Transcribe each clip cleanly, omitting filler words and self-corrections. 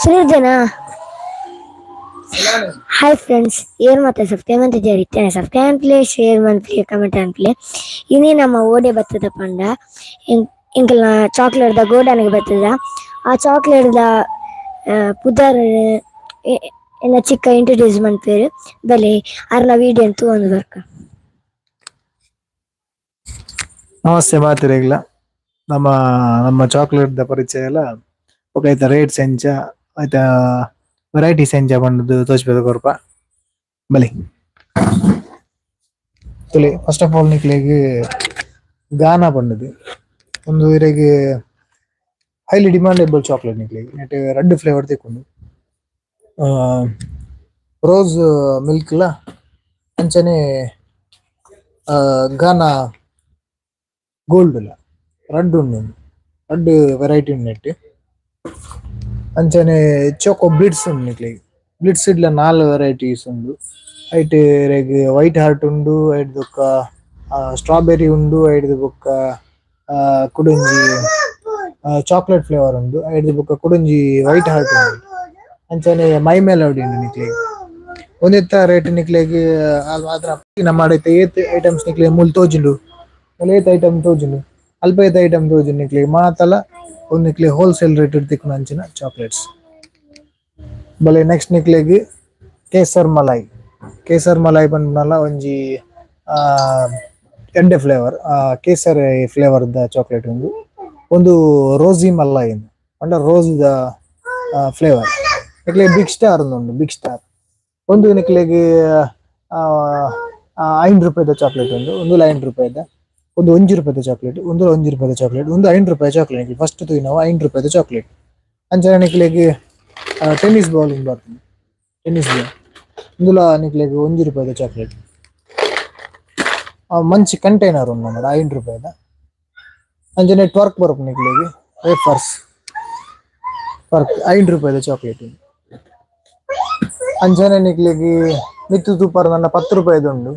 ಸುನಿರ್ದೇನಾ? Hi friends, ಏನು ಮಾತಾ subscribe ಅಂತ ಇತ್ತೇನೆ. Subscribe play, share ಮನ್ಪ್ಲೆ, comment ಅನ್ಪ್ಲೆ. ಇನಿ ನಮ್ಮ ಓಡೆ ಬತ್ತದ ಪಂಡ ಎಂಕಲ್ನ ಚಾಕ್ಲೇಟ್ದ ಗೋಡನ್ಗೆ ಬತ್ತದ. ಆ ಚಾಕ್ಲೇಟ್ದ ಪುದರ್ ಎನ್ನ ಚಿಕ್ಕ ಇಂಟ್ರೊಡ್ಯೂಸ್ ಮನ್ಪೇರು. ಬಲೆ, ಅರ್ನ ವಿಡಿಯೋ ತೂವೊಂದು ಬರ್ಕ. ನಮಸ್ತೆ ಮಾತಿರೆಗ್ಲ. ನಮ್ಮ ನಮ್ಮ ಚಾಕ್ಲೇಟ್ ದ ಪರಿಚಯ ಎಲ್ಲ ಬೊಕ ಐತ ರೇಟ್ಸ್ ಎಂಚ, ಐತ ವೆರೈಟೀಸ್ ಎಂಚ ಪಂಡುದು ತೋಜ್ಪೆದ ಕೊರ್ಪ ಬಲೆ. ತುಲೆ, first of all ನಿಕ್ಲೆಗ್ ಗಾನ ಪಂಡುದು ಉಂದು ಇರೆಗ್ ಹೈಲಿ ಡಿಮಾಂಡೇಬಲ್ ಚಾಕ್ಲೇಟ್. ನಿಕ್ಲೆಗ್ ನೆಟ್ ರಡ್ಡ್ ಫ್ಲೇವರ್ ತಿಕ್ಕುಂಡು, ರೋಸ್ ಮಿಲ್ಕ್ ಲ ಅಂಚನೆ ಗಾನ ಗೋಲ್ಡ್ ಲ. ರಡ್ಡ್ ಉಂಡು, ರಡ್ಡ್ ವೆರೈಟಿ ಉಂಡು ನೆಟ್. ಅಂಚನೆ ಚೋಕೋ ಬ್ಲಿಟ್ಸ್ ಉಂಡು ನಿಕ್ಲೆಗ್. ಬ್ಲಿಟ್ಸ್ ಇಡ್ಲ ನಾಲ್ ವೆರೈಟೀಸ್ ಉಂಡು. ಐಟ್ ಇರೆಗ್ ವೈಟ್ ಹಾರ್ಟ್ ಉಂಡು, ಐಟ್ ಬೊಕ್ಕ ಸ್ಟ್ರಾಬೆರಿ ಉಂಡು, ಐಡ್ದ್ ಬೊಕ್ಕ ಕುಡೊಂಜಿ ಚಾಕ್ಲೇಟ್ ಫ್ಲೇವರ್ ಉಂಡು, ಐಡ್ದ್ ಬೊಕ್ಕ ಕುಡೊಂಜಿ ವೈಟ್ ಹಾರ್ಟ್ ಉಂಡು. ಅಂಚನೆ ಮೈ ಮೆಲೋಡಿ ಉಂಡು ನಿಕ್ಲೆಗ್. ಒಂದೆತ್ತ ರೇಟ್ ನಿಕ್ಲೆಗ್ ಮಾತ್ರ. ನಮ್ಮ ಏತ್ ಐಟಮ್ಸ್ ನಿಕ್ಲೆಗ್ ಮೂಲು ತೋಜುಂಡು, ಮೂಲು ಏತ್ ಐಟಮ್ ತೋಜುಂಡು, ಅಲ್ಪ ಏತ್ ಐಟಮ್ ತೋಜುಂಡು ನಿಕ್ಲೆಗ್ ಮಾತಲ ಉಂದು ನಿಕ್ಲೆಗ್ ಹೋಲ್ಸೇಲ್ ರೇಟ್ ತಿಕ್ಕುನ ಅಂಚಿನ ಚಾಕ್ಲೇಟ್ಸ್. ಬಲೆ, ನೆಕ್ಸ್ಟ್ ನಿಕ್ಲೆಗ್ ಕೇಸರ್ ಮಲಾಯ್. ಕೇಸರ್ ಮಲಾಯ್ ಪನ್ಪುನಲ ಒಂಜಿ ಎಡ್ಡೆ ಫ್ಲೇವರ್, ಕೇಸರ್ ಫ್ಲೇವರ್ ದ ಚಾಕ್ಲೇಟ್ ಉಂದು. ಒಂದು ರೋಸಿ ಮಲಾಯ್ ಪಂಡ rose the flavour. ನಿಕ್ಲೆಗ್ ಬಿಗ್ ಸ್ಟಾರ್ ಉಂಡು. ಬಿಗ್ ಸ್ಟಾರ್ ಒಂದು ನಿಕ್ಲೆಗ್ 5 ರೂಪಾಯಿದ ಚಾಕ್ಲೇಟ್ ಉಂದು. ಒಂದು 5 ರೂಪಾಯಿದ, ಒಂದು 1 ರೂಪಾಯಿದ ಚಾಕ್ಲೇಟ್, ಒಂದು 1 ರೂಪಾಯಿದ ಚಾಕ್ಲೇಟ್, ಒಂದು 5 ರೂಪಾಯಿ ಚಾಕ್ಲೇಟ್. ಫಸ್ಟ್ ತೂಯಿನವು 5 ರೂಪಾಯಿದ ಚಾಕ್ಲೇಟ್. ಅಂಚನೆ ನಿಕ್ಲೆಗ್ ಟೆನ್ನಿಸ್ ಬಾಲ್ ಬರ್ತದೆ. ಟೆನ್ನಿಸ್ ಬಾಲ್ ಇಂದುಲ ನಿಕ್ಲೆಗ್ 1 ರೂಪಾಯಿದ ಚಾಕ್ಲೇಟ್. ಮಂಚಿ ಕಂಟೈನರ್ ಉಂಡು ನಮ್ಮಡ 5 ರೂಪಾಯಿದ. ಅಂಚನೆ ಟ್ವರ್ಕ್ ಬರ್ಪು ನಿಕ್ಲೆಗ್, ವೇಫರ್ಸ್ ಟ್ವರ್ಕ್, 5 ರೂಪಾಯಿದ ಚಾಕ್ಲೇಟ್. ಅಂಚನೆ ನಿಕ್ಲೆಗ್ ಮಿತ್ತು ತೂಪರ್ ನನ್ನ 10 ರೂಪಾಯಿದ ಉಂಡು,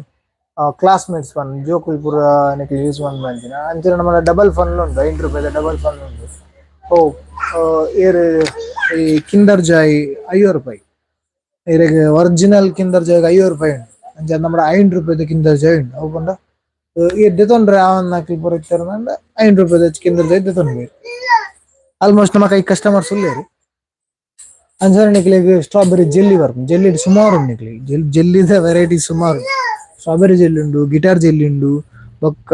ಕ್ಲಾಸ್ಮೇಟ್ಸ್ ಫನ್, ಜೋಕುಲ್ ಪೂರ ನಿಕ್ಲೆ ಯೂಸ್ ಮನ್ಪುನಂಚಿನ. ಅಂಚನೆ ನಮ್ಮ ಡಬಲ್ ಫನ್ ಉಂಡು, 5 ರೂಪಾಯಿದ ಡಬಲ್ ಫನ್ ಉಂಡು. ಓ ಏರ್ ಈ ಕಿಂಡರ್ ಜಾಯ್ 50 ರೂಪಾಯಿ. ಇರೆಗ್ ಒರಿಜಿನಲ್ ಕಿಂಡರ್ ಜಾಯ್ 50 ರೂಪಾಯಿ ಉಂಡು. ಅಂಚ ನಮ್ಮ 5 ರೂಪಾಯಿದ ಕಿಂಡರ್ ಜಾಯ್ ಉಂಡು. ಅವು ಪಂಡ ಈ ದೆತೊಂಡ್ರೆ ಆವನ್ನ ಪೂರ ಇತ್ತೆರ್ 5 ರೂಪಾಯಿದ ಕಿಂಡರ್ ಜಾಯ್ ದೆತೊಂಡ್ರೆ. ಆಲ್ಮೋಸ್ಟ್ ನಮ್ಮ ಕೈ ಕಸ್ಟಮರ್ಸ್ ಉಲ್ಲೇರು. ಅಂಚನೆ ನಿಕ್ಲೆಗ್ ಸ್ಟ್ರಾಬೆರಿ ಜೆಲ್ಲಿ ಬರ್ಪುಂಡು. ಜೆಲ್ಲಿ ಸುಮಾರು ಉಂಡು ನಿಕ್ಲೆಗ್. ಜೆಲ್ಲಿದ ವೆರೈಟಿ ಸುಮಾರು. ಸ್ಟ್ರಾಬೆರಿ ಜೆಲ್ಲಿ ಉಂಡು, ಗಿಟಾರ್ ಜೆಲ್ಲಿ ಉಂಡು, ಬೊಕ್ಕ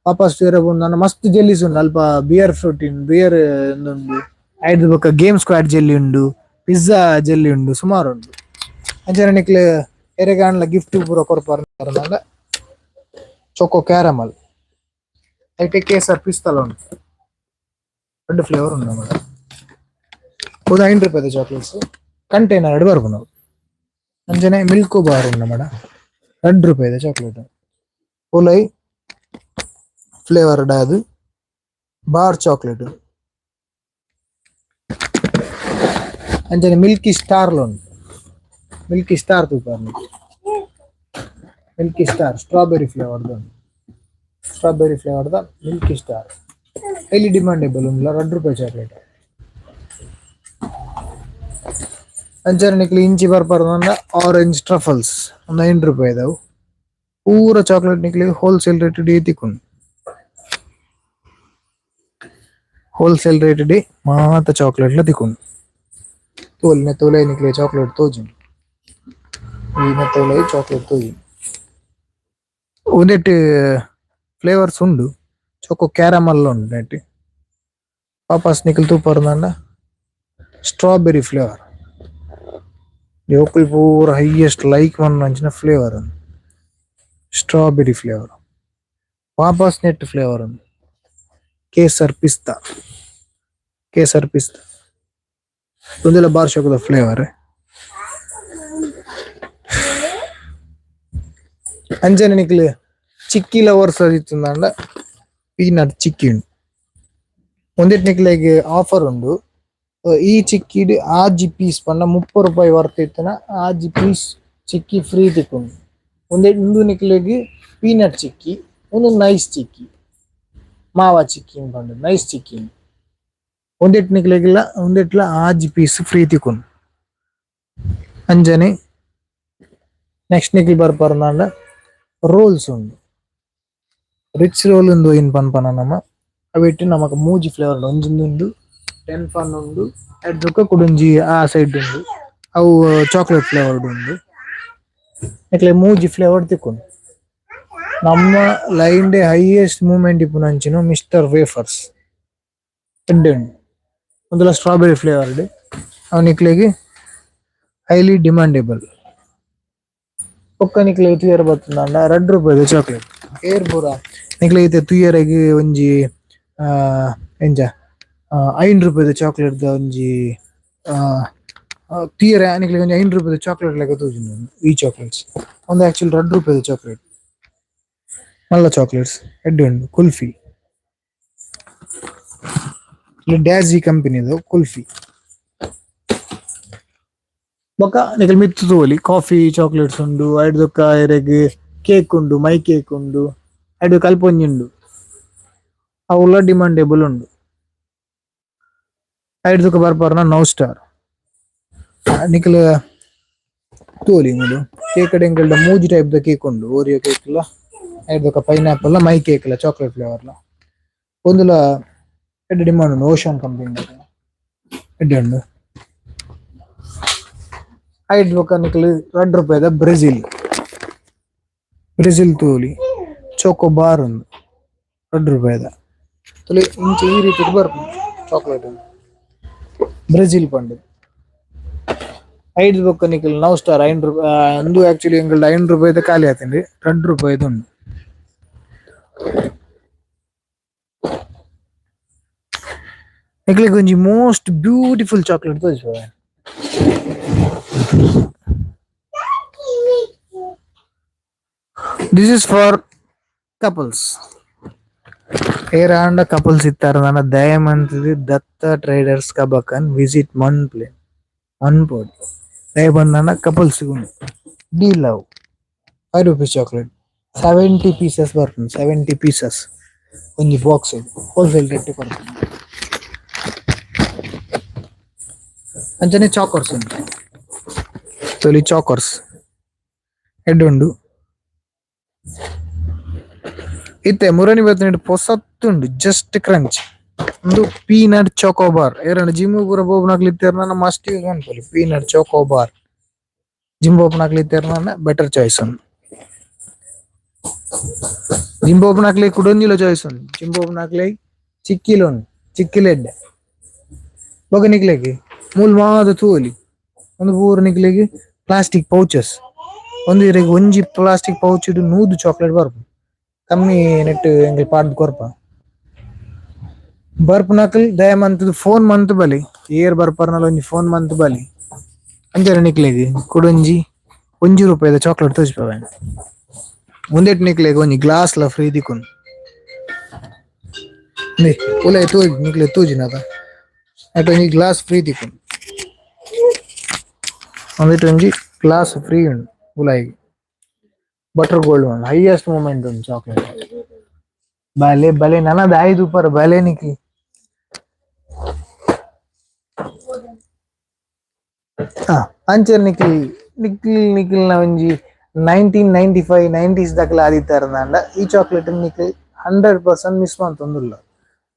ವಾಪಸ್ ನನ್ನ ಮಸ್ತ್ ಜೆಲ್ಲಿಸ್ ಉಂಡು. ಅಲ್ಪ beer fruit, beer ಉಂಡು. ಐಡ್ದ್ ಬೊಕ್ಕ game squad jelly ಉಂಡು, ಪಿಜ್ಜಾ ಜೆಲ್ಲಿ ಉಂಡು, ಸುಮಾರು ಉಂಡು. ಅಂಚನೆ ನಿಕ್ಲೆ ಎರೆಗಾಂಡ್ಲ ಗಿಫ್ಟ್ ಪೂರ ಕೊರ್ಪಾರ ಚೊಕೊ ಕ್ಯಾರಮಲ್. ಐಟೆ ಕೇಸರ್ ಪಿಸ್ತಲ ಉಂಡು. ರಡ್ಡ್ ಫ್ಲೇವರ್ ಉಂಡು ನಮ್ಮಡ. ಒಂದು 5 ರೂಪಾಯಿದ ಚಾಕ್ಲೇಟ್ಸ್ ಕಂಟೈನರ್ ಎರಡು ಬರ್ಪುಂಡು. ಅಂಚನೆ ಮಿಲ್ಕ್ ಬಾರ್ ಉಂಡು ನಮ್ಮಡ, 2 ರೂಪಾಯಿದ ಚಾಕ್ಲೇಟ್. ಉಲೈ ಫ್ಲೇವರ್ ಅದು ಬಾರ್ ಚಾಕ್ಲೇಟ್. ಅಂಚನೆ ಮಿಲ್ಕಿ ಸ್ಟಾರ್ ಉಂಡು. ಮಿಲ್ಕಿ ಸ್ಟಾರ್ ತೂಪಾರ್. Milky star strawberry flavour ಉಂಡು. Strawberry flavour the Milky star highly demandable ಉಂಡು, 2 ರೂಪಾಯಿ ಚಾಕ್ಲೇಟ್. ಅಂಚನೆ ನಿಕ್ಲೆ ಇಂಚಿ ಬರ್ಪರ್ದಂಡ ಆರೆಂಜ್ ಟ್ರಫಲ್ಸ್, ಒಂದು 5 ರೂಪಾಯಿ ಇದಾವು. ಪೂರ ಚಾಕ್ಲೇಟ್ ನಿಕ್ಲೆ ಹೋಲ್ಸೇಲ್ ರೇಟ್ ತಿಕ್ಕುಂಡು. Wholesale rate D ಮಾತ ಚಾಕ್ಲೇಟ್ ಲ ತಿಕ್ಕುಂಡು. ತೋಲ್ ನೆತ್ತ ನಿಕ್ಲೆ ಚಾಕ್ಲೇಟ್ ತೋಜುಂಡು. ಈ ನೆತ್ತ ಚಾಕ್ಲೇಟ್ ತೋಜುಂಡು. ಒಂದೆಟ್ ಫ್ಲೇವರ್ಸ್ ಉಂಡು. ಚೊಕೊ ಕ್ಯಾರಮಲ್ ಉಂಡು ನೆಟ್. ವಾಪಸ್ ನಿಕಲ್ ತೂಪರ್ದಂಡ ಸ್ಟ್ರಾಬೆರಿ ಫ್ಲೇವರ್, ಜೋಕುಲ್ ಪೂರ ಹೈಯೆಸ್ಟ್ ಲೈಕ್ ಮನ್ಪುನಂಚಿನ flavour strawberry flavour. ವಾಪಸ್ ನೆಟ್ ಫ್ಲೇವರ್ ಉಂಡು ಕೇಸರ್ ಪಿಸ್ತಾ. ಕೇಸರ್ ಪಿಸ್ತಾ ಉಂದೆಲ ಬಾರ್ ಶೋಕುದ ಫ್ಲೇವರ್. ಅಂಚನೆ ನಿಕ್ಲೆ ಚಿಕ್ಕಿ ಲವರ್ಸ್ ಇತ್ತುಂದಾಂಡ ಪೀನಟ್ ಚಿಕ್ಕಿ ಉಂಡು. ಒಂದೆಟ್ ನಿಕ್ಲೆಗ್ ಆಫರ್ ಉಂಡು. ಈ ಚಿಕ್ಕಿಡ್ ಆಜಿ ಪೀಸ್ ಪಂಡ 30 ರೂಪಾಯಿ ವರ್ತ್ ಇತ್ತಿನ ಆಜಿ ಪೀಸ್ ಚಿಕ್ಕಿ ಫ್ರೀ ತಿಕ್ಕುಂಡು. ಒಂದೆ ಉಂದು ನಿಕ್ಲೆಗ್ ಪೀನಟ್ ಚಿಕ್ಕಿ, ಉಂದು ನೈಸ್ ಚಿಕ್ಕಿ, ಮಾವಾ ಚಿಕ್ಕಿ ಪಂಡ ನೈಸ್ ಚಿಕ್ಕಿ. ಒಂದೆಟ್ ನಿಕ್ಲೆಗಿಲ್ಲ ಒಂದೆಟ್ಲ ಆಜಿ ಪೀಸ್ ಫ್ರೀ ತಿಕ್ಕುಂಡು ಅಂಜನೆ ನೆಕ್ಸ್ಟ್ ನಿಕ್ಲ್ ಬರ್ಪರ್ನಾಂಡ ರೋಲ್ಸ್ ಉಂಡು ರಿಚ್ ರೋಲ್ ಉಂದು ಇನ್ ಪನ್ಪನ ನಮ ಅವೆಟ್ ನಮಕ್ ಮೂಜಿ ಫ್ಲೇವರ್ ಒಂಜೊಂದು ಉಂಡು 10 ಫನ್ ಉಂಡು ಎಡ್ದುಕ ಕುಡೊಂಜಿ ಆ ಸೈಡ್ ಉಂಡು ಅವು ಚಾಕ್ಲೇಟ್ ಫ್ಲೇವರ್ಡ್ ಉಂಡು ನಿಕ್ಲೆ ಮೂಜಿ ಫ್ಲೇವರ್ ತಿಕ್ಕುಂಡು ನಮ್ಮ line day highest movement ಇಪ್ಪುನಂಚಿನ mister wafers ಎಡ್ಡೆ ಉಂಡು ಒಂದುಲ ಸ್ಟ್ರಾಬೆರಿ ಫ್ಲೇವರ್ಡ್ ಅವು ನಿಕ್ಲೆಗ್ ಹೈಲಿ ಡಿಮಾಂಡೇಬಲ್ ಬೊಕ್ಕ ನಿಕ್ಲೆಗ್ ತೂಯೆರೆ ಬತ್ತುಂಡ ರಡ್ಡ್ ರೂಪಾಯಿದ ಚಾಕ್ಲೇಟ್ ಏರ್ ಪೂರ ನಿಕ್ಲೆ ಇತ್ತೆ ತೂಯೆರೆಗ್ ಒಂಜಿ ಎಂಚ 5 ರೂಪಾಯಿದ ಚಾಕ್ಲೇಟ್ ದ ಒಂಜಿ ತೂಯೆರೆ ನಿಕ್ಲೆಗ್ ಒಂಜಿ 5 ರೂಪಾಯಿದ ಚಾಕ್ಲೇಟ್ ಲೆಕ ತೋಜುಂಡು ಈ ಚಾಕ್ಲೇಟ್ಸ್ ಉಂದು ಆಕ್ಚುಲಿ 2 ರೂಪಾಯಿದ ಚಾಕ್ಲೇಟ್ ಮಲ್ಲ ಚಾಕ್ಲೇಟ್ಸ್ ಎಡ್ಡೆ ಉಂಡು ಕುಲ್ಫಿ ಡ್ಯಾಜಿ ಕಂಪನಿದ ಕುಲ್ಫಿ ಬೊಕ ನಿಕಲ್ ಮಿತ್ತ್ ತೂವೊಲಿ ಕಾಫಿ ಚಾಕ್ಲೇಟ್ಸ್ ಉಂಡು ಐಡ್ ಬೊಕ ಇರೆಗ್ ಕೇಕ್ ಉಂಡು ಮೈ ಕೇಕ್ ಉಂಡು ಐಡ್ ಬೊಕ ಅಲ್ಪ ಒಂಜಿ ಉಂಡು ಅವುಲ ಡಿಮಾಂಡೇಬಲ್ ಉಂಡು ಐಡ್ ಬೊಕ ಬರ್ಪರ್ನ now star ನಿಕಲ್ ತೂವೊಲಿ ಮೂಲು ಕೇಕ್ ಡ್ ಎಂಕಲ್ಡ ಮೂಜಿ ಟೈಪ್ ದ ಕೇಕ್ ಉಂಡು ಓರಿಯೋ ಕೇಕ್ ಲ ಐಡ್ ಬೊಕ ಪೈನಾಪಲ್ ಲ ಮೈ ಕೇಕ್ ಲ ಚಾಕ್ಲೇಟ್ ಫ್ಲೇವರ್ ಲ ಉಂದುಲ ಎಡ್ಡೆ ಡಿಮಾಂಡ್ ಉಂಡು ಓಷನ್ ಕಂಪನಿ ಎಡ್ಡೆ ಉಂಡು ಐಡ್ ಬೊಕ ನಿಕಲ್ ರಡ್ಡ್ ರೂಪಾಯಿದ ಬ್ರೆಜಿಲ್ ಬ್ರೆಜಿಲ್ ತೂವೊಲಿ ಚೋಕೋ ಬಾರ್ ಉಂಡು ರಡ್ಡ್ ರೂಪಾಯಿದ ತೂಲೆ ಇಂಚ ಈ ರೀತಿಡ್ ಬರ್ಪುಂಡು ಚಾಕ್ಲೇಟ್ ಬ್ರೆಜಿಲ್ ಪಂಡ್ ಐಡ್ ಬೊಕ ನಿಕಲ್ now star 5 ರೂಪಾಯಿ ಉಂದು ಆಕ್ಚುಲಿ ಎಂಕಲ್ಡ 5 ರೂಪಾಯಿದ ಖಾಲಿ ಆತುಂಡು ರಡ್ಡ್ ರೂಪಾಯಿದ ಉಂಡು ನಿಕ್ಲೆಗ್ ಒಂಜಿ most beautiful chocolate ತೋಜಿಪಾವೆ. This is for couples. ಏರಾಂಡ couples ಇತ್ತಾರ ನನ ದಯಮಂತುದು ದತ್ತ ಟ್ರೇಡರ್ಸ್ ಕಬಕನ್ ವಿಸಿಟ್ ಮನ್ಪ್ಲೆ ಮನ್ಪೊಡು ದಯ ಪಂಡ ಕಪಲ್ಸ್ ಉಂಡು D love 5 rupees chocolate 70 pieces ಬರ್ಪುಂಡು 70 pieces ಒಂಜಿ box wholesale rate ಕೊರ್ಪುಂಡು ಅಂಚನೆ ಚಾಕರ್ಸ್ ಉಂಡು ತೋಲಿ ಚಾಕರ್ಸ್ ಎಡ್ಡೆ ಉಂಡು ಇತ್ತೆ ಮುರಣಿ ಬತ್ತಿನೆಟ್ ಪೊಸತ್ತುಂಡು ಜಸ್ಟ್ ಕ್ರಂಚ್ ಉಂದು ಪೀನಟ್ ಚಾಕೋಬಾರ್ ಏರಾಂಡ ಜಿಮ್ ಪೂರ ಪೋಪುನಕುಲು ಇತ್ತೆರ್ನ ಮಸ್ಟ್ ಯೂಸ್ ಮನ್ಪೊಲಿ peanut chocobar gym ಪೋಪುನಕುಲು ಇತ್ತೆರ್ನ better choice ಉಂದು ಜಿಮ್ ಪೋಪುನಕ್ಲೆಗ್ ಕುಡೊಂಜಿಲ ಚಾಯ್ಸ್ ಉಂಡು ಜಿಮ್ ಪೋಪುನಕ್ಲೆಗ್ ಚಿಕ್ಕಿಲ ಉಂಡು ಚಿಕ್ಕಿಲ ಎಡ್ಡೆ ಬೊಕ ನಿಕ್ಲೆಗ್ ಮೂಲು ಮಾತ ತೂವೊಲಿ ಉಂದು ಪೂರ ನಿಕ್ಲೆಗ್ ಪ್ಲಾಸ್ಟಿಕ್ ಪೌಚಸ್ ಉಂದು ಇರೆಗ್ ಒಂಜಿ ಪ್ಲಾಸ್ಟಿಕ್ ಪೌಚ್ ಡ್ 100 ಚಾಕ್ಲೇಟ್ ಬರ್ಪುಂಡು ಕಮ್ಮಿ ನೆಟ್ ಎಂಕುಲು ಪಾಡ್ದ್ ಕೊರ್ಪ ಬರ್ಪುನಕುಲು ದಯ ಮಂತುದು ಫೋನ್ ಮಂತ್ ಬಲಿ ಏರ್ ಬರ್ಪರ್ನಲ ಒಂಜಿ ಫೋನ್ ಮಂತ್ ಬಲಿ ಅಂಚನೆ ನಿಕ್ಲೆಗ್ ಕುಡೊಂಜಿ 1 ರೂಪಾಯಿದ ಚಾಕ್ಲೇಟ್ ತೋಜಿಪಾವೆ ಉಂದೆಟ್ ನಿಕ್ಲೆಗ್ ಒಂಜಿ ಗ್ಲಾಸ್ ಲ ಫ್ರೀ ತಿಕ್ಕುಂಡು ಉಂದೆ ಉಲಾಯಿ ತೋಜಿ ನಿಕ್ಲೆಗ್ ತೋಜುನತ ಐಟ್ ಒಂಜಿ ಗ್ಲಾಸ್ ಫ್ರೀ ತಿಕ್ಕುಂಡು ಉಂದೆಟ್ ಒಂಜಿ ಗ್ಲಾಸ್ ಫ್ರೀ ಉಂಡು ಉಲಾಯಿ butter gold one highest movement ಉಂಡು ಚಾಕ್ಲೇಟ್ ಬಲೆ ಬಲೆ ನನ ದಾಯಿ ತೂಪರ್ ಬಲೆ ನಿಕ್ಲಿ ಅಂಚನೆ ನಿಕ್ಲಿ ನಿಕ್ಲಿ ನಿಕ್ಲ್ನ ಒಂಜಿ 1995 90s ದಕಲ ಆದಿತ್ತಾರಂಡ ಈ ಚಾಕ್ಲೇಟ್ ನಿಕ್ಲಿ 100% ಮಿಸ್ ಮಂತೊಂದುಲ್ಲ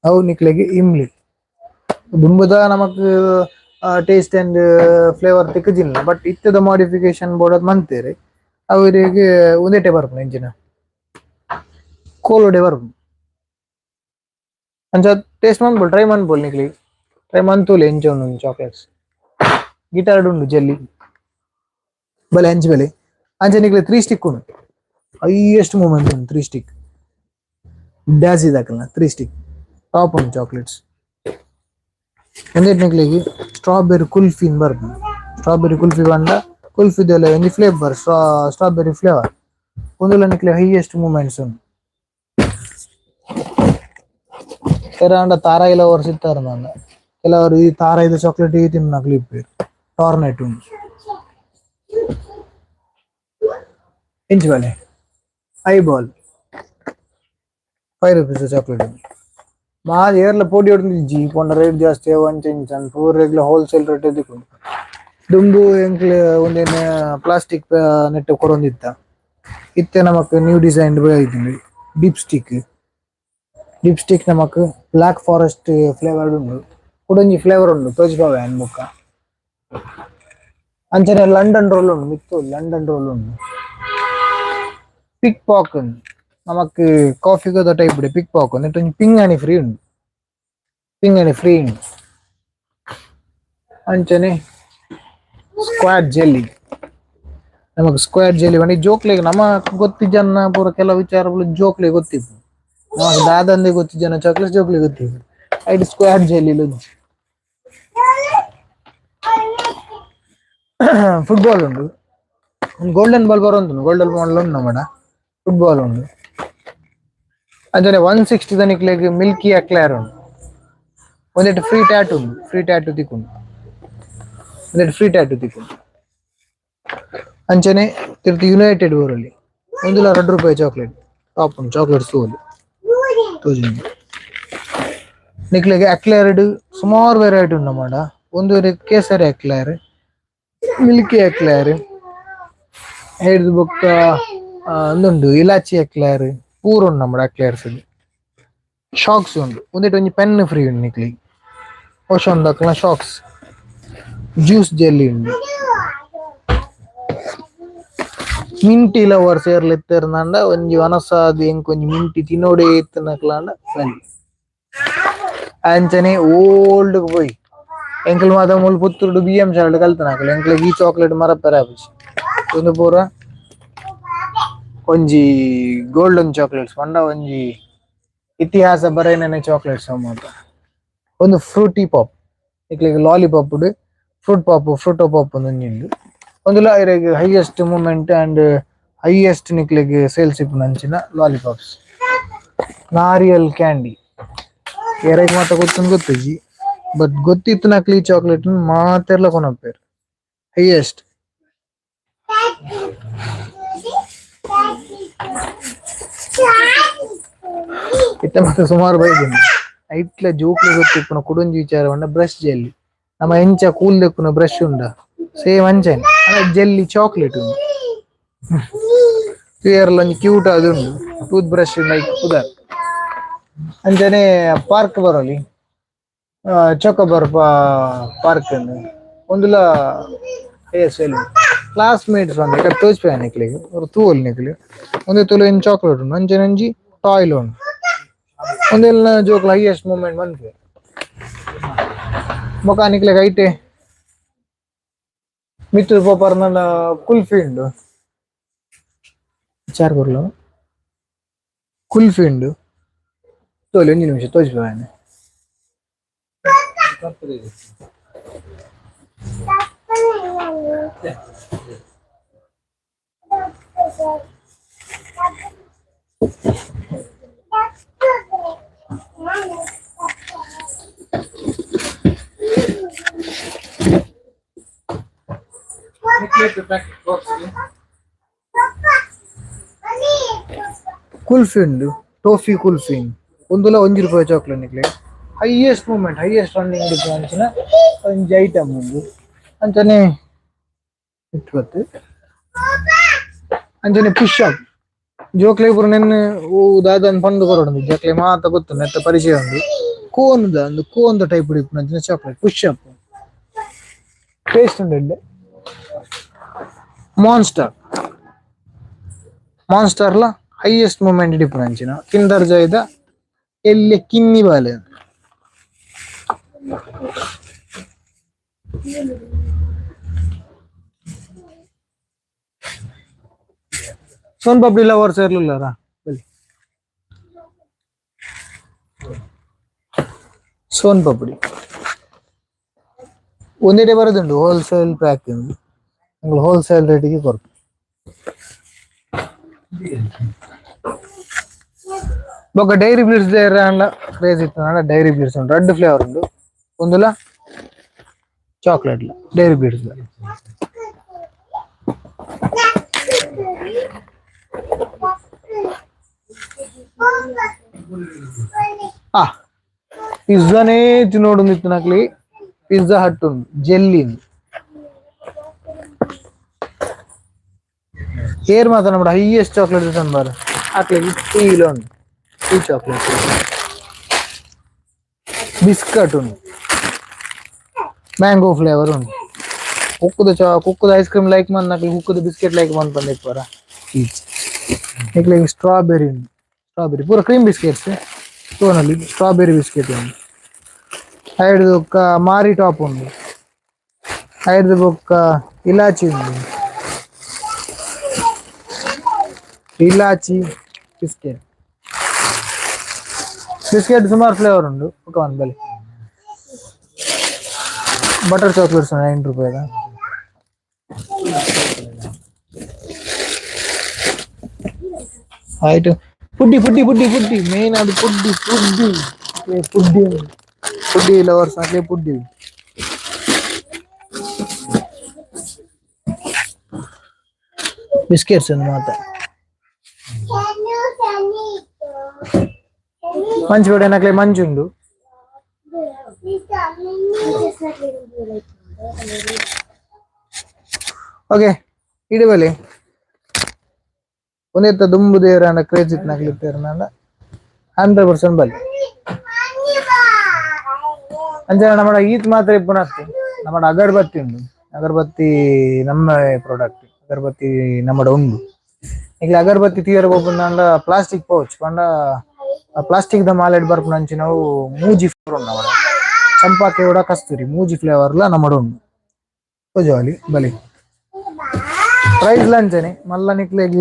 ಅವು ನಿಕ್ಲೆಗ್ ಇಮ್ಲಿ ದುಂಬುದ ನಮಕ್ taste and flavour ತಿಕ್ಕುಜಿಲ್ಲ but ಇತ್ತದ modification ಬೋಡಾದ್ ಮಂತೇರು ಅವರಿಗೆ ಉಂದೆಟೆ ಬರ್ಪುಂಡು ಎಂಚಿನ ಕೋಲುಡೆ ಬರ್ಪುಂಡು ಅಂಚ ಟೇಸ್ಟ್ ಮನ್ಪೊಲಿ ಟ್ರೈ ಮನ್ಪೊಲಿ ನಿಕ್ಲಿ ಟ್ರೈ ಮಂತೊಲಿ ಎಂಚ ಉಂಡು ಚಾಕ್ಲೇಟ್ಸ್ ಗಿಟಾರ್ ಉಂಡು ಜೆಲ್ಲಿ ಬಲೆ ಅಂಚ ಬಲೆ ಅಂಚ ನಿಕ್ಲೆ 3 ಸ್ಟಿಕ್ ಉಂಡು ಹೈಯೆಸ್ಟ್ ಮೂವ್ಮೆಂಟ್ ಉಂಡು 3 ಸ್ಟಿಕ್ ಡ್ಯಾಜಿ ದಾಕಲ್ನ 3 ಸ್ಟಿಕ್ ಟಾಪ್ ಉಂಡು ಚಾಕ್ಲೇಟ್ಸ್ ಉಂದೆಟ್ ನಿಕ್ಲೆಗ್ ಸ್ಟ್ರಾಬೆರಿ ಕುಲ್ಫಿ ಬರ್ಪುಂಡು ಸ್ಟ್ರಾಬೆರಿ ಕುಲ್ಫಿ ಪಂಡ ಕುಲ್ಫಿ ದೆಲ ಒಂಜಿ flavour strawberry flavour ಉಂದುಲ ನಿಕ್ಲೆ highest movements ಉಂಡು ಏರಾಂಡ ತಾರಾಯಿ ಲವರ್ಸ್ ಇತ್ತಾರೆ ನಾನ ಕೆಲವರು ಈ ತಾರಾಯಿದ ಚಾಕ್ಲೇಟ್ ಈ ತಿನ್ನಕ್ಲು ಇಪ್ಪೆರ್ ಟಾರ್ನೆಟ್ ಉಂಡು ಇಂಚ ಬಲೆ eyeball 5 rupees chocolate ಉಂಡು ಮಾ ಏರ್ಲ ಪೋಡಿ ಹೊಡ್ದಿಜ್ಜಿ ಪೊಂಡ ರೇಟ್ ಜಾಸ್ತಿ ಒಂಚ ಪೂರ regular wholesale rate ತಿಕ್ಕುಂಡು ದುಂಬು ಎಂಕ್ಲೆ ಒಂದೇನೆ ಪ್ಲಾಸ್ಟಿಕ್ ನೆಟ್ ಕೊರೊಂದಿತ್ತ ಇತ್ತೆ ನಮಕ್ ನ್ಯೂ ಡಿಸೈನ್ ಬೈದ್ಂಡ್ dip stick dip stick ನಮಕ್ black forest flavour ಉಂಡು ಕುಡೊಂಜಿ ಫ್ಲೇವರ್ ಉಂಡು ತೋಜಿಪಾವೆ ಅನ್ ಬೊಕ್ಕ ಅಂಚನೆ ಲಂಡನ್ ರೋಲ್ ಉಂಡು ಮಿತ್ತು ಲಂಡನ್ ರೋಲ್ ಉಂಡು ಪಿಕ್ ಪಾಕ್ ನಮಕ್ ಕಾಫಿ ಟೈಪ್ ಪಿಕ್ ಪಾಕ್ ನೆಟ್ ಒಂಜಿ ಪಿಂಗಾಣಿ ಫ್ರೀ ಉಂಡು ಪಿಂಗಾಣಿ ಫ್ರೀ ಉಂಡು ಅಂಚನೆ ಸ್ಕ್ವಾಡ್ ಜೆಲ್ಲಿ ನಮಕ್ ಸ್ಕ್ವಾಡ್ ಜೆಲ್ಲಿ ಪಂಡ ಜೋಕ್ಲೆಗ್ ನಮ ಗೊತ್ತಿಜನ್ನ ಪೂರ ಕೆಲವು ವಿಚಾರಗಳು ಜೋಕ್ಲೆಗ್ ಗೊತ್ತಿತ್ತು ನಮಕ್ ದಾದಂದೆ ಗೊತ್ತಿಜನ ಚಾಕ್ಲೇಟ್ ಜೋಕ್ಲೆಗ್ ಗೊತ್ತಿತ್ತು ಐಟ್ ಸ್ಕ್ವಾಡ್ ಜೆಲ್ಲಿ ಫುಟ್ಬಾಲ್ ಉಂಡು ಗೋಲ್ಡನ್ ಬಾಲ್ ಬರೋಂತು ಗೋಲ್ಡನ್ ಬಾಲ್ ಉಂಡು ನಮ್ಮಡ ಫುಟ್ಬಾಲ್ ಉಂಡು ಅಂಚನೆ 160 ದನಿಕ್ಲೆಗ್ ಮಿಲ್ಕಿ ಎಕ್ಲೇರ್ ಉಂಡು ಒಂದೆಟ್ ಫ್ರೀ ಟ್ಯಾಟ್ ಉಂಡು ಫ್ರೀ ಟ್ಯಾಟು ತಿಕ್ಕುಂಡು ಒಂದೆಟ್ ಫ್ರೀ ಟ್ಯಾಟು ತಿಕ್ಕುಂಡು ಅಂಚನೆ ತಿರ್ತು ಯುನೈಟೆಡ್ ಊರಲ್ಲಿ ಒಂದುಲ 2 ರೂಪಾಯಿ ಚಾಕ್ಲೇಟ್ ಟಾಪ್ ಉಂಡು ಚಾಕ್ಲೇಟ್ ತೂವೊಲಿ ತೋಜುಂಡು ನಿಕ್ಲೆಗ್ ಎಕ್ಲೇರ್ಡ್ ಸುಮಾರು ವೆರೈಟಿ ಉಂಡು ನಮ್ಮಡ ಒಂದು ಕೇಸರಿ eclair Milky eclair ಐಡ್ದ್ ಬೊಕ್ಕ ಉಂದುಂಡು ಇಲಾಚಿ ಎಕ್ಲೇರ್ ಪೂರ ಉಂಡು ನಮ್ಮಡ ಎಕ್ಲೇರ್ಸ್ ಶಾಕ್ಸ್ ಉಂಡು ಒಂದೆಟ್ ಒಂಜಿ ಪೆನ್ ಫ್ರೀ ಉಂಡು ನಿಕ್ಲೆಗ್ ಓಷನ್ ದಕ್ಲ shocks juice jelly ಉಂಡು ಮಿಂಟಿ ಲವರ್ಸ್ ಏರ್ಲ ಇತ್ತೆರ್ನಾಂಡ ಒಂಜಿ ವನಸಾದ್ ಎಂಕ್ ಒಂಜಿ ಮಿಂಟಿ ತಿನ್ನೋಡೆ ಇತ್ತನಕ್ಲಾಂಡ ಬಲ್ಲಿ ಅಂಚನೆ ಓಲ್ಡ್ ಪೋಯ್ ಎಂಕಲ್ ಮಾತ ಮೂಲು ಪುತ್ತೂರುಡು ಬಿ ಎಂ ಶಾಲೆಡ್ ಕಲ್ತನಕುಲು ಎಂಕ್ಲೆಗ್ ಈ ಚಾಕ್ಲೇಟ್ ಮರಪೆರೆ ಆಪುಜಿ ಉಂದು ಪೂರ ಒಂಜಿ ಗೋಲ್ಡನ್ ಚಾಕ್ಲೇಟ್ಸ್ ಪಂಡ ಒಂಜಿ ಇತಿಹಾಸ ಬರೆಯಿನ ಚಾಕ್ಲೇಟ್ಸ್ ಮಾತ ಒಂದು ಫ್ರೂಟಿ ಪಾಪ್ ನಿಕ್ಲೆಗ್ lollipop fruit pop Frooto pop ಒಂಜಿ ಉಂಡು ಒಂದುಲ ಇರೆಗ್ highest movement and highest ನಿಕ್ಲೆಗ್ ಸೇಲ್ಸ್ ಇಪ್ಪುನ ಅಂಚಿನ ಲಾಲಿಪಾಪ್ಸ್ ನಾರಿಯಲ್ ಕ್ಯಾಂಡಿ ಎರೆಗ್ ಮಾತ ಗೊತ್ತುಂಡು ಗೊತ್ತಿಜ್ಜಿ ಬಟ್ ಗೊತ್ತಿತ್ತು ನಕ್ಲಿ ಚಾಕ್ಲೇಟ್ ಮಾತೆರ್ಲ ಕೊನಪೆರ್ ಹೈಯೆಸ್ಟ್ ಇತ್ತೆ ಮಾತ ಸುಮಾರು ಬೈದಿನಿ ಐಟ್ಲ ಜೋಕ್ಲೆ ಗೊತ್ತಿಪ್ಪುನ ಕುಡೊಂಜಿ ವಿಚಾರ ಪಂಡ ಬ್ರಷ್ ಜೆಲ್ಲಿ ನಮ್ಮ ಎಂಚ ಕೂಲ್ ದೆಕ್ಕುನ ಬ್ರಷ್ ಉಂಡ ಸೇಮ್ ಅಂಚನೆ ಜೆಲ್ಲಿ ಚಾಕ್ಲೇಟ್ ಉಂಡು ತೂಯರ್ಲ ಒಂಜಿ ಕ್ಯೂಟ್ ಆದ್ ಉಂಡು tooth brush like ಪುದರ್ ಅಂಚನೆ park Baroli chocobar park ಒಂದುಲ sale classmates ಪಂದ್ ಇಕಡೆ ತೋಜಿಪಾಯ ನಿಕ್ಲೆಗ್ ತೂವೊಲಿ ನಿಕ್ಲೆ ಒಂದೆ ತುಲು ಒಂಜಿ ಚಾಕ್ಲೇಟ್ ಉಂಡು ಅಂಚನೆ ಒಂಜಿ ಟಾಯ್ಲ್ ಉಂಡು ಒಂದೆಲ್ಲ ಜೋಕ್ಲು ಹೈಯೆಸ್ಟ್ ಮೂವ್ಮೆಂಟ್ ಮನ್ಪುವೆರ್ ಬೊಕ ನಿಕ್ಲೆಗ್ ಐಟೆ ಮಿತ್ತ್ ಪೋಪರ್ನಲ ಕುಲ್ಫಿ ಉಂಡು ವಿಚಾರ ಕೊರ್ಲ ಕುಲ್ಫಿ ಉಂಡು ತೋಲಿ ಒಂಜಿ ನಿಮಿಷ ತೋಜಿಪಾಯ ಕುಲ್ಫಿ ಉಂಡು ಟೋಫಿ ಕುಲ್ಫಿ ಒಂದುಲ ಒಂಜಿ ರೂಪಾಯಿ ಚಾಕ್ಲೇಟ್ ನಿಕ್ಲೆ highest movement highest running ಅಂಚಿನ ಒಂಜಿ ಐಟಮ್ ಉಂಡು ಅಂಚನೆ ಇತ್ತು ಅಂಚನೆ ಪುಷ್ ಅಪ್ ಜೋಕ್ಲೆ ಪೂರ ನೆನ್ನೆ ಓ ದಾದನ್ ಪಂದ್ ಕೊರೊಡು ಜೋಕ್ಲೆ ಮಾತ ಗೊತ್ತು ನೆತ್ತ ಪರಿಚಯ ಉಂಡು ಕೋನ್ ದ ಒಂದು ಕೋನ್ ದ ಟೈಪ್ ಇಪ್ಪುನ ಅಂಚಿನ chocolate push up taste ಉಂಡು ಎಡ್ಡೆ ಮಾನ್ಸ್ಟರ್ ಮಾನ್ಸ್ಟರ್ ಲ ಹೈಯೆಸ್ಟ್ ಮೂವ್ಮೆಂಟ್ ಇಪ್ಪುನ ಅಂಚಿನ ಕಿಂಡರ್ ಜಾಯ್ದ ಎಲ್ಯ ಕಿನ್ನಿ ಬಾಲೆ ಸೋನ್ ಪಾಪಡಿ ಲವರ್ಸ್ ಇರ್ಲಿಲ್ಲಾರ ಬಲ್ಲಿ ಸೋನ್ ಪಾಪಡಿ ಒಂದೇಟೆ ಬರೋದುಂಡು ಹೋಲ್ಸೇಲ್ ಪ್ಯಾಕ್ wholesale ರೇಟಿಗೆ ಕೊರ್ಪು ಬೊಕ್ಕ ಡೈರಿ ಬ್ಲಿಟ್ಸ್ ಆಂಡ ಕ್ರೇಜ್ ಇತ್ತು ಡೈರಿ ಬ್ಲಿಟ್ಸ್ ಉಂಟು ರಡ್ಡ್ ಫ್ಲೇವರ್ ಉಂಡು ಒಂದುಲ chocolate dairy blitz ಆ ಪಿಜ್ಜಾನೇ ತಿನ್ನೋಡು ನಕ್ಲಿ ಪಿಜ್ಜಾ ಹಟ್ ಉಂಡು ಜೆಲ್ಲಿ ಏರ್ ಮಾತ್ರ ನಮ್ಮ ಹೈಯೆಸ್ಟ್ ಚಾಕ್ಲೇಟ್ ತಂಬಾರ ಅಕ್ಲಿಗೆ ಟೀ ಉಂಡು tea chocolate biscuit ಉಂಡು ಮ್ಯಾಂಗೋ ಫ್ಲೇವರ್ ಉಂಡು ಕುಕ್ಕುದ ಕುಕ್ಕುದ ice cream like ಮನ್ನಕ್ಲಿ ಕುಕ್ಕುದ biscuit like ಮನ್ಪಂದಿಪ್ಪರ each ನಿಕ್ಲೆಗ್ strawberry ಉಂಡು ಸ್ಟ್ರಾಬೆರಿ ಪೂರ ಕ್ರೀಮ್ ಬಿಸ್ಕೆಟ್ಸ್ ತೋನಲ್ಲಿ ಸ್ಟ್ರಾಬೆರಿ ಬಿಸ್ಕೆಟ್ ಉಂಡು ಐಡ್ದು ಬೊಕ್ಕ ಮಾರಿ ಟಾಪ್ ಉಂಡು ಐಡ್ದು ಬೊಕ್ಕ ಇಲಾಚಿ ಉಂಡು ಇಲಾಚಿ ಬಿಸ್ಕೆಟ್ ಬಿಸ್ಕೆಟ್ ಸುಮಾರು ಫ್ಲೇವರ್ ಉಂಡು ಬೊಕ್ಕ ಒಂದು ಬಲಿ ಬಟರ್ ಚಾಕ್ಲೇಟ್ಸ್ 9 ರೂಪಾಯಿದ ಆಯ್ತು ಪುಡ್ಡಿ ಪುಡ್ಡಿ ಪುಡ್ಡಿ ಪುಡ್ಡಿ ಮೇನ್ ಅದು ಪುಡ್ಡಿ ಪುಡ್ಡಿ ಪುಡ್ಡಿ ಪುಡ್ಡಿ ಲವರ್ಸ್ ಅಕ್ಲೆ ಪುಡ್ಡಿ ಬಿಸ್ಕೆಟ್ಸ್ ಒಂದು ಮಾತ ಮಂಚು ಬೇಡ ನಕ್ಲೆ ಮಂಚುಂಡು ಓಕೆ ಇಡಬಲಿ ಒಂದೇತ ದುಂಬು ದೇವರ ಕ್ರೇಜ್ ಇತ್ತು 100% ಬಲಿ ಅಂಚನೆ ನಮ್ಮ ಈತ್ ಮಾತ್ರ ಇಪ್ಪುನತ್ತು ನಮ್ಮ ಅಗರಬತ್ತಿ ಉಂಡು ಅಗರಬತ್ತಿ ನಮ್ಮ ಪ್ರಾಡಕ್ಟ್ ಅಗರಬತ್ತಿ ನಮ್ಮಡ ಉಂಡು ಈಗ ಅಗರಬತ್ತಿ ತೀರ ಪೋಪುಂಡ ಪ್ಲಾಸ್ಟಿಕ್ ಪೌಚ್ ಪಂಡ ಪ್ಲಾಸ್ಟಿಕ್ the ಮಾಲೆಡ್ ಬರ್ಪುನಂಚಿನವು ನಾವು ಮೂಜಿ ಫ್ಲೇವರ್ ಉಂಡು ನಮ್ಮಡ ಚಂಪಾ ಕೇವಡ ಕಸ್ತೂರಿ ಮೂಜಿ ಫ್ಲೇವರ್ಲ ನಮ್ಮಡ ಉಂಡು ತೋಜಾಲಿ ಬಲಿ ಪ್ರೈಸ್ ಲಂಚನೆ ಮಲ್ಲ ನಿಕ್ಲೆಗ್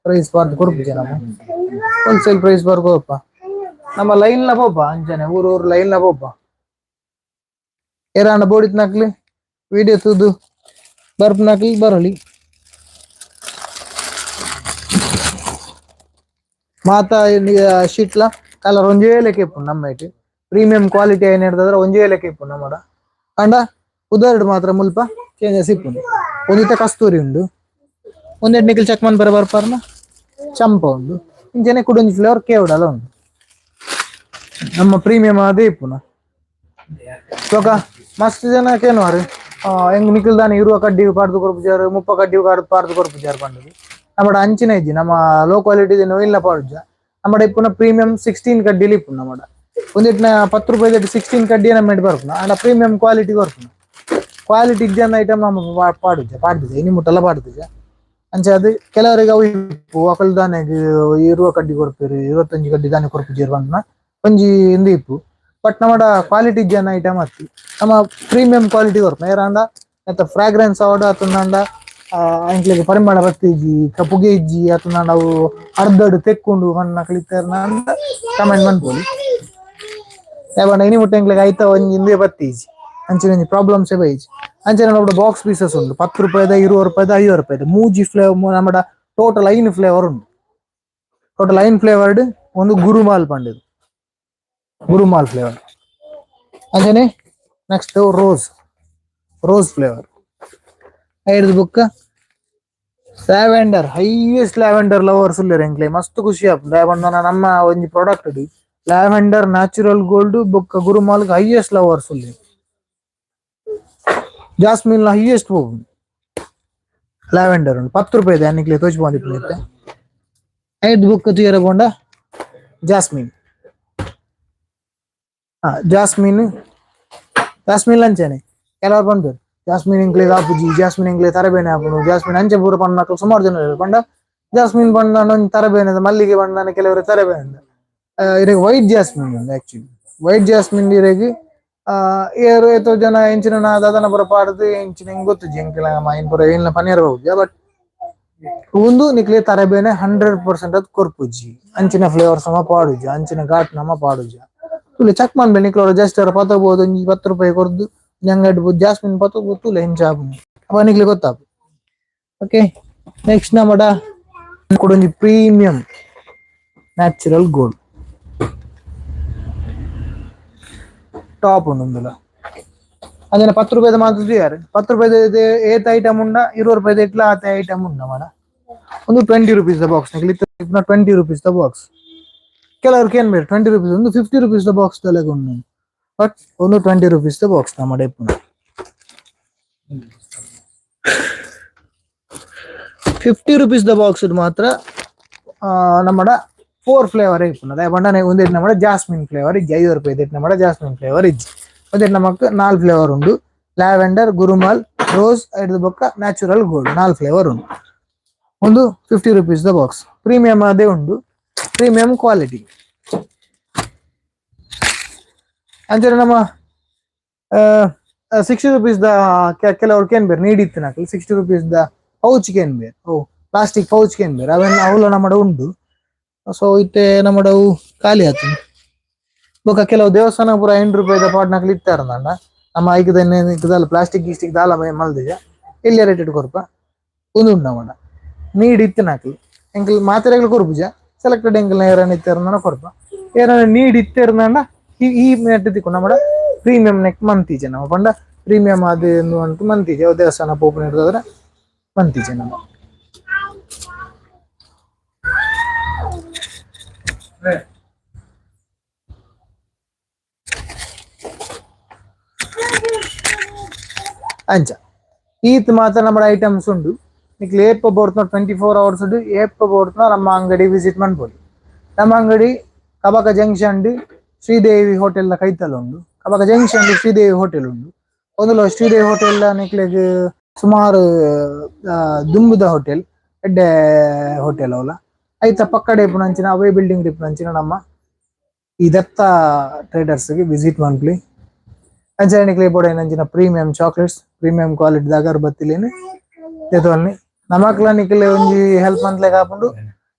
ಪ್ರೈಸ್ ಪಾರ್ದ್ ಕೊರ್ಪುಜೆ ನಮ್ಮ ಹೋಲ್ಸೇಲ್ ಪ್ರೈಸ್ ಬರ್ಕೋಪ್ಪ ನಮ್ಮ ಲೈನ್ ಲ ಪೋಪ ಅಂಚನೆ ಊರು ಊರು ಲೈನ್ ಲ ಪೋಪ ಏರಾಂಡ ಬೋಡಿತ್ ನಕ್ಲಿ ವಿಡಿಯೋ ತೂದು ಬರ್ಪುನಕ್ಲಿ ಬರಲಿ ಮಾತ ಶೀಟ್ಲ ಕಲರ್ ಒಂಜೇ ಲೆಕ್ಕ ಇಪ್ಪುಂಡು ನಮ್ಮ ಐಟ್ ಪ್ರೀಮಿಯಂ ಕ್ವಾಲಿಟಿ ಏನ್ ಹಿಡ್ದಾದ್ರೆ ಒಂಜೇ ಲೆಕ್ಕ ಇಪ್ಪುಂಡು ನಮ್ಮಡ ಅಂಡ ಉದರ್ಡ್ ಮಾತ್ರ ಮುಲ್ಪ ಚೇಂಜಸ್ ಇಪ್ಪುಂಡು ಒಂದಿತ್ತ ಕಸ್ತೂರಿ ಉಂಡು ಒಂದೆರಡು ನಿಖಲ್ ಚೆಕ್ ಮನ್ಪರ ಬರ್ಪಾರ್ನ ಚಂಪ ಉಂಡು ಇಂಚನೆ ಕುಡೊಂಜಿ ಫ್ಲೇವರ್ ಕೇವಡಲ ಉಂಡು ನಮ್ಮ ಪ್ರೀಮಿಯಂ ಅದೇ ಇಪ್ಪುನ ಬೊಕ ಮಸ್ತ್ ಜನ ಕೇನುವಾರು ಎಂಗ್ ನಿಖಲ್ ದಾನೆ ಇರುವ ಕಡ್ಡಿ ಪಾಡ್ದು ಕೊರ್ಪುಜಾರು ಮುಪ್ಪ ಕಡ್ಡಿ ಪಾಡ್ದು ಕೊರ್ಪುಜಾರು ಪಂಡುದು ನಮ್ಮಡ ಅಂಚಿನ ಇಜ್ಜಿ ನಮ್ಮ ಲೋ ಕ್ವಾಲಿಟಿ ಇಲ್ಲ ಪಾಡುಜ ನಮ್ಮಡ ಇಪ್ಪುನ ಪ್ರೀಮಿಯಂ 16 ಕಡ್ಡಿಲಿ ಇಪ್ಪುನ ನಮ್ಮಡ ಒಂದಿಟ್ಟಿನ 10 ರೂಪಾಯಿ 16 ಕಡ್ಡಿ ನಮ್ಮ ಬರ್ಪುನ ಅಂಡ ಪ್ರೀಮಿಯಂ ಕ್ವಾಲಿಟಿ ಬರ್ಪುನ ಕ್ವಾಲಿಟಿ ಇಜ್ಜಂದ ಐಟಮ್ ನಮ್ಮ ಪಾಡುಜ ಪಾಡ್ದುಜ ಇನಿ ಮುಟ್ಟಲ ಪಾಡ್ದುಜ ಅಂಚ ಅದು ಕೆಲವರಿಗೆ ಅವು ಇಪ್ಪು ಅಕಲ್ ದಾನೆಗ್ ಇರುವ ಕಡ್ಡಿ ಕೊರ್ಪೆರು 25 ಕಡ್ಡಿ ದಾನೆ ಕೊರ್ಪುಜೆರ್ ಪಂಡ್ನ ಒಂಜಿ ಇಂದು ಇಪ್ಪು ಬಟ್ ನಮ್ಮಡ ಕ್ವಾಲಿಟಿ ಇಜ್ಜನ ಐಟಮ್ ಅತ್ತಿ ನಮ್ಮ ಪ್ರೀಮಿಯಂ ಕ್ವಾಲಿಟಿ ಕೊರ್ಪುನ ಏರಾಂಡ ನೆತ್ತ ಫ್ರಾಗ್ರೆನ್ಸ್ ಆವಡ್ ಅತ್ತಂಡ ಎಂಕ್ಲೆಗ್ ಪರಿಮಳ ಬತ್ತಿಜಿ ಪುಗೆ ಇಜ್ಜಿ ಅತ್ತಂಡ ಅವು ಅರ್ಧಡ್ ತೆಕ್ಕೊಂಡು ಪನ್ನ ಇತ್ತೆರ್ನ ಕಮೆಂಟ್ ಮನ್ಪೊಲಿ ದಾಯೆ ಇನಿ ಮುಟ್ಟ ಎಂಕ್ಲೆಗ್ ಐತ ಒಂಜಿ ಇಂದೇ ಬತ್ತಿಜಿ ಅಂಚಿನ ಒಂಜಿ ಪ್ರಾಬ್ಲಮ್ಸ್ ಬೈಜಿ ಅಂಚನೆ ನಮ್ಮಡ ಬಾಕ್ಸ್ ಪೀಸಸ್ ಉಂಡು 10 ರೂಪಾಯಿದ 20 ರೂಪಾಯಿದ 50 ರೂಪಾಯಿದ ಮೂಜಿ ಫ್ಲೇವರ್ ನಮ್ಮಡ ಟೋಟಲ್ 5 ಫ್ಲೇವರ್ ಉಂಡು ಟೋಟಲ್ 5 ಫ್ಲೇವರ್ಡ್ ಒಂದು ಗುರುಮಾಲ್ ಪಂಡಿದು ಗುರುಮಾಲ್ ಫ್ಲೇವರ್ ಅಂಚನೆ next rose rose flavour ಐಡ್ದು ಬೊಕ್ಕ lavender highest lavender lovers ಉಲ್ಲೆರ್ ಎಂಕ್ಲೆ ಮಸ್ತ್ ಖುಷಿ ಆಪುಂಡು ದಾಯೆ ಪಂಡ ನಮ್ಮ ಒಂಜಿ product lavender natural gold ಬೊಕ್ಕ ಗುರುಮಾಲ್ ಹೈಯೆಸ್ಟ್ ಲವರ್ಸ್ ಉಲ್ಲೆರ್ ಜಾಸ್ಮಿನ್ ಹೈಯೆಸ್ಟ್ ಪೋಪುಂಡು ಲ್ಯಾವೆಂಡರ್ ಉಂಡು 10 ರೂಪಾಯಿ ನಿಕ್ಲೆ ತೋಜ್ ಇತ್ತೆ ಐದು ಬೊಕ್ಕ ತೂಯರ ಪೋಂಡ jasmine jasmine jasmine ಅಂಚನೆ ಕೆಲವರು ಪನ್ಪೆರ್ ಜಾಸ್ಮಿನ್ ಎಂಕ್ಲೆಗ್ ಆಪುಜಿ ಜಾಸ್ಮಿನ್ ಎಂಕ್ಲೆ ತರಬೇನೆ ಆಪುಂಡು ಜಾಸ್ಮಿನ್ ಅಂಚೆ ಪೂರ ಪಣ್ಣನಕುಲು ಸುಮಾರು ಜನ ಉಲ್ಲೆರ್ ಪಂಡ ಜಾಸ್ಮಿನ್ ಪಂಡ ಒಂಜಿ ತರಬೇನೆ ಮಲ್ಲಿಗೆ ಪಂಡ ಕೆಲವರು ತರಬೇನೆ ಇರೆಗ್ ವೈಟ್ ಜಾಸ್ಮಿನ್ ಉಂಡು actually white jasmine ಇರೆಗ್ ಏರು ಏತೋ ಜನ ಎಂಚಿನ ದಾದನ ಪೂರ ಪಾಡ್ದು ಎಂಚಿನ ಎಂಕ್ ಗೊತ್ತುಜಿ ಎಂಕ್ಲ ಐನ್ ಪೂರ ಏನ್ಲ ಪನಿಯರ ಪೋಪುಜ ಬಟ್ ಉಂದು ನಿಕ್ಲೆ ತರಬೇನೆ 100% ಅದು ಕೊರ್ಪುಜಿ ಅಂಚಿನ ಫ್ಲೇವರ್ ಸಮ ಪಾಡುಜಿ ಅಂಚಿನ ಘಾಟ್ ನಮ ಪಾಡುಜ ತೂಲೆ ಚೆಕ್ ಮನ್ಪೆ ನಿಕ್ಲ ಜಸ್ಟ್ ಪತ್ತಬೋದು ಒಂಜಿ 10 ರೂಪಾಯಿ ಕೊರ್ದು ಅಂಗಡಿ ಜಾಸ್ಮಿನ್ ಪತ್ತಬೋದು ತೂಲೆ ಎಂಚ ಆಪುಂಡು ಅಪ ನಿಕ್ಲೆ ಗೊತ್ತಾಪು ಓಕೆ ನೆಕ್ಸ್ಟ್ ನಮಡ ಕುಡೊಂಜಿ premium natural gold top ಉಂಡು ಉಂದುಲ ಅಂಚನೆ 10 ರೂಪಾಯಿದ ಮಾತ್ರ ತೂಯಾರ್ 10 ರೂಪಾಯಿದ ಏತ್ ಐಟಮ್ ಉಂಡ 20 ರೂಪಾಯಿದ ಇಟ್ಲ ಆತೆ ಐಟಮ್ ಉಂಡ ಮಾಡ ಒಂದು 20 rupees the box ನಿಕ್ಲೆ 20 rupees the box ಕೆಲವರು ಕೇನ್ ಬೇರೆ 20 ರುಪೀಸ್ ಒಂದು 50 ರುಪೀಸ್ the box ತಲೆಗೆ ಉಂಡು. ಬಟ್ ಒಂದು 20 ರುಪೀಸ್ the box ನಮ್ಮ ಇಪ್ಪುನ. 50 ರುಪೀಸ್ the box ಮಾತ್ರ ನಮ್ಮಡ 4 ಫ್ಲೇವರ್ ಇಪ್ಪುನ. ದಾಯೆ ಪಂಡ ಒಂದೆಟ್ ನಮ್ಮಡ ಜಾಸ್ಮಿನ್ ಫ್ಲೇವರ್ ಇಜ್ಜಿ. 5 ರೂಪಾಯಿ ನಮ್ಮಡ ಜಾಸ್ಮಿನ್ ಫ್ಲೇವರ್ ಇಜ್ಜಿ. ಒಂದೆಟ್ ನಮಕ್ 4 ಫ್ಲೇವರ್ ಉಂಡು. ಲ್ಯಾವೆಂಡರ್, ಗುರುಮಲ್, ರೋಸ್, ಐದು ಬೊಕ್ಕ ನ್ಯಾಚುರಲ್ ಗೋಲ್ಡ್ 4 ಫ್ಲೇವರ್ ಉಂಡು. ಒಂದು 50 ರುಪೀಸ್ the box. Premium ಅದೇ ಉಂಡು, ಪ್ರೀಮಿಯಂ ಕ್ವಾಲಿಟಿ. ಅಂಚನೆ ನಮ್ಮ 60 ರುಪೀಸ್ the ಕೆಲವರು ಕೇನ್ ಬೇರೆ ನೀಡಿತ್ತು ನಕಲ್ 60 ರುಪೀಸ್ the pouch ಕೇನ್ ಬೇರೆ, ಓ ಪ್ಲಾಸ್ಟಿಕ್ ಪೌಚ್ ಕೇನ್ ಬೇರೆ ಅವೆಲ್ಲ ಅವಲ ನಮ್ಮಡ ಉಂಡು. ಸೊ ಇತ್ತೆ ನಮ್ಮಡ ಅವು ಖಾಲಿ ಆತು. ಬೊಕ್ಕ ಕೆಲವು ದೇವಸ್ಥಾನ ಪೂರ 5 ರೂಪಾಯಿದ ಪಾಟ್ ನಕಲ್ ಇತ್ತಾರ ನಮ್ಮ ಐಕದ ಪ್ಲಾಸ್ಟಿಕ್ ಗೀಸ್ಟಿಕ್ ದಾಲ ಮಲ್ದಿಜ ಎಲ್ಲಿ ರೇಟೆಡ್ ಕೊರ್ಪ ಒಂದು ಉಂಡು ನಮ್ಮಡ ನೀಡ್ ಇತ್ತು ನಕಲ್ ಎಂಕಲ್ ಮಾತ್ರೆಗಳು ಕೊರ್ಪುಜ ಸೆಲೆಕ್ಟೆಡ್ ಎಂಕಲ್ ಏರನ್ ಇತ್ತಾರ ಕೊರ್ಪ ಏರನ ನೀಡ್ ಇತ್ತಿರ್ನಂಡ ಈ ಈ ನೆಟ್ ತಿಕ್ಕು ನಮ್ಮಡ ಪ್ರೀಮಿಯಂ ನೆಕ್ ಮಂತಿಜ ನಮ್ಮ ಪಂಡ ಪ್ರೀಮಿಯಂ ಅದು ಅಂತ ಮಂತಿಜ ದೇವಸ್ಥಾನ ಪೋಪುನ ಇರ್ತದ್ರೆ ಮಂತಿಜ ನಮ್ಮ. ಅಂಚ ಈತ್ ಮಾತ್ರ ನಮ್ಮ ಐಟಮ್ಸ್ ಉಂಡು. ನಿಕ್ಲು ಏಪ ಬೋಡ್ತನ 24 ಅವರ್ಸ್ ಉಂಡು. ಏಪ ಬೋಡ್ತನ ನಮ್ಮ ಅಂಗಡಿ ವಿಸಿಟ್ ಮನ್ಪೊಲಿ. ನಮ್ಮ ಅಂಗಡಿ ಕಬಕ ಜಂಕ್ಷನ್ ಶ್ರೀದೇವಿ ಹೋಟೆಲ್ ದ ಕೈತಲ್ ಉಂಡು. ಕಬಕ ಜಂಕ್ಷನ್ ಶ್ರೀದೇವಿ ಹೋಟೆಲ್ ಉಂಡು. ಒಂದುಲ ಶ್ರೀದೇವಿ ಹೋಟೆಲ್ ನಿಕ್ಲೆಗ್ ಸುಮಾರು ದುಂಬುದ ಹೋಟೆಲ್, ಎಡ್ಡೆ ಹೋಟೆಲ್ ಅವಲ. ಐತ ಪಕ್ಕಡೆ ಇಪ್ಪುನಂಚಿನ ಅವೇ ಬಿಲ್ಡಿಂಗ್ ಇಪ್ಪುನಂಚಿನ ನಮ್ಮ ಈ ದತ್ತ ಟ್ರೇಡರ್ಸ್ ಗೆ ವಿಸಿಟ್ ಮನ್ಪುಲಿ. ಅಂಚನೆ ನಿಕ್ಲೆ ಬೋಡಾಯಿನಂಚಿನ ಪ್ರೀಮಿಯಂ ಚಾಕ್ಲೇಟ್ಸ್, ಪ್ರೀಮಿಯಂ ಕ್ವಾಲಿಟಿ ದ ಅಗರಬತ್ತಿಲೇನು ದೆತೊನ್ನಿ. ನಮಕ್ಲ ನಿಕ್ಲೆ ಒಂಜಿ ಹೆಲ್ಪ್ ಮನ್ಪುಲೆಕ ಆಪುಂಡು,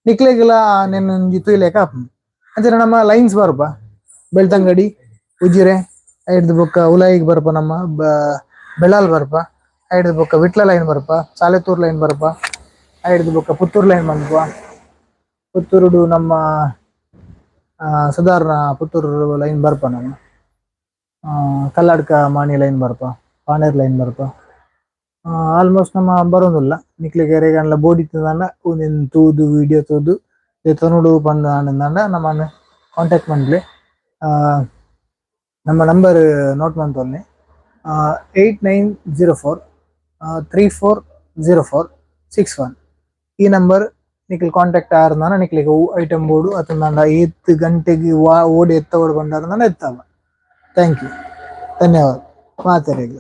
ನಿಕ್ಲೆಗ್ಲ ನೆನ್ ಒಂಜಿ ತೂಯ್ಲೆಕ ಆಪುಂಡು. ಅಂಚನೆ ನಮ್ಮ ಲೈನ್ಸ್ ಬರ್ಪ ಬೆಳ್ತಂಗಡಿ, ಉಜಿರೆ, ಐಡ್ದ್ ಬೊಕ್ಕ ಉಲಾಯಿಗ್ ಬರ್ಪ, ನಮ್ಮ ಬೆಳಾಲ್ ಬರ್ಪ, ಐಡ್ದ್ ಬೊಕ್ಕ ವಿಟ್ಲ ಲೈನ್ ಬರ್ಪ, ಸಾಲೆತೂರ್ ಲೈನ್ ಬರ್ಪ, ಐಡ್ದ್ ಬೊಕ್ಕ ಪುತ್ತೂರ್ ಲೈನ್ ಮನ್ಪುವ. ಪುತ್ತೂರುಡು ನಮ್ಮ ಸಾಧಾರಣ ಪುತ್ತೂರು ಲೈನ್ ಬರ್ಪ, ನಮ್ಮ ಕಲ್ಲಡ್ಕ ಮಾಣಿ ಲೈನ್ ಬರ್ಪ, ಪಾಣೇರ್ ಲೈನ್ ಬರ್ಪ. ಆಲ್ಮೋಸ್ಟ್ ನಮ್ಮ ಬರೋದಿಲ್ಲ. ನಿಕ್ಲೆಗ್ ಎರೆಗನ್ಲ ಬೋಡಿತ್ತುಂಡ ಉಂದೆನ್ ತೂದು ವಿಡಿಯೋ ತೂದು ದೆತೊನೊಡು ಪಂದ್ ಆಂಡ ನಮನ್ ಕಾಂಟ್ಯಾಕ್ಟ್ ಮನ್ಪುಲೆ. ನಮ್ಮ ನಂಬರ್ ನೋಟ್ ಮನ್ತೊನ್ನೆ 8904 3404 61. ಈ ನಂಬರ್ ನಿಕ್ಲ್ ಕಾಂಟ್ಯಾಕ್ಟ್ ಆರ್ದಾನ ನಿಕ್ಲೆಗ್ ಒವು ಐಟಮ್ ಬೋಡು ಅತ್ತಂಡ ಏತ್ ಗಂಟೆಗ್ ವಾ ಓಡೆ ಎತ್ತ ಓಡ್ ಪಂಡಾರ್ದಾನ ಎತ್ತಾವ. Thank you, ಧನ್ಯವಾದ ಮಾತೆರೆಗ್ಲ.